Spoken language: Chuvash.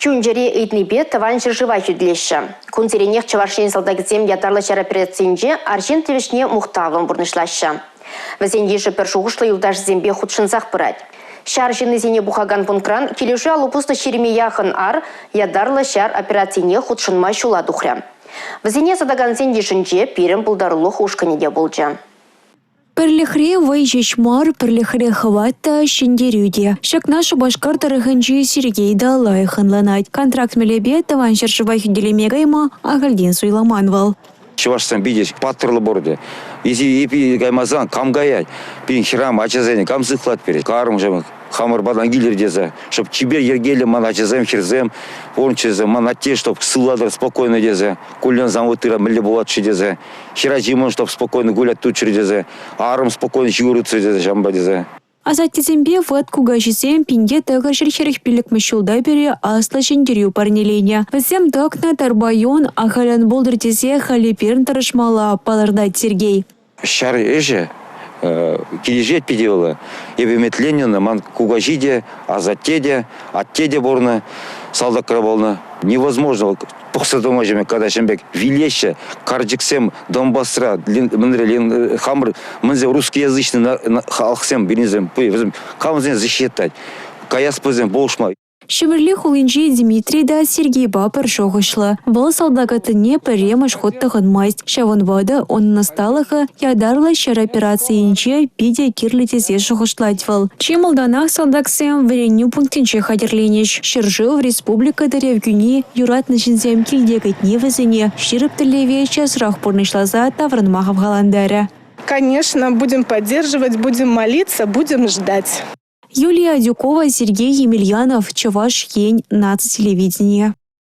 Чун-чӗре ыйтнипе Тӑван ҫӗршыва хӳтӗлеҫҫӗ. Кунсеренех Чӑваш Ен салтакӗсем ятарлӑ ҫар операцийӗнче арҫын тивӗҫне мухтавлӑн пурнӑҫлаҫҫӗ. Вӗсен йышӗ пӗр шухӑшлӑ юлташӗсемпе хутшӑнсах пырать. Ҫар ҫыннисене пухакан пунктран килӗшӳ алӑ пуснӑ ҫирӗме яхӑн ар ятарлӑ ҫар операцине хутшӑнма ҫула тухрӗ. Вӗсене сӑтакансен йышӗнче пирӗн пултарулӑх ушкӑнӗ те пулчӗ. Пӗрлӗхре вӑй ҫеҫ мар, пӗрлӗхре хӑват та, ҫӗнтерӳ те. Ҫакна Шупашкар тӑрӑхӗнчи Сергей та лайӑх ӑнланать. Контракт мелӗпе Тӑван ҫӗршыва хӳтӗлеме кайма ахальтен суйламан вӑл. Чӑвашсем питӗ паттӑрлӑ пурте. Если эпир каймасан кам каять? Пирӗн хӗрам ачасене кам сыхлать пире? Карӑм хамӑр патан килӗр тесе, чтоб чипер йӗркеллӗ ман ачасем, хӗрсем пурӑнччӑр ман атте, чтоб сывлатӑр спокойно тесе, куллен заводра мӗнле пулать-ши тесе, хӗрачи чтоб спокойно гулять туччӑр тесе, арӑм спокойно ҫывӑрччӑр тесе, ҫавӑнпа тесе. Асаттесемпе ват кукаҫисем 1945-мӗш ҫулта пире Аслӑ Ҫӗнтерӳ парнеленӗ. Вӗсем тӑкнӑ тарпа юн ахаль ан пултӑр тесе халӗ пирӗн тӑрӑшмалла, палӑртать Сергей. Ҫар ӗҫӗ килӗшет питӗ вӑл. Эпӗ ӗмӗтленнӗ, ман кукаҫи те, асатте те, атте те пурнӑ, салтакра пулнӑ. Невозможно пӑхса тӑма ҫемӗ, когда ҫын пек вилеҫҫӗ, карчӑксем Донбассра, мӗнре, хамӑр мӗнсе русскоязычный халӑхсем пирӗнсем, вӗсем камсене защищать, каяс вӗсем пулӑшма. Ҫӗмӗрле хулинчи Дмитрий та Сергейпа пӗр шухӑшлӑ. Вӑл салтак аттине пӗрремӗш хут тӑхӑнмасть. Ҫавӑнпа та унӑн ӑсталӑхӗ ятарлӑ ҫар операцийӗнче питӗ кирлӗ тесе шухӑшлать вӑл. Чи малтанах салтаксем вӗренӳ пунктӗнче хатӗрленӗҫ. Ҫӗршыв, республика тӗрев кӳни, юратнӑ ҫынсем килте кӗтни вӗсене ҫирӗп тӗллеве часрах пурнӑҫласа таврӑнма хавхалантарӗ. Конечно, будем поддерживать, будем молиться, будем ждать. Юлия Адюкова, Сергей Емельянов, Чӑваш Ен, наци телевиденийӗ.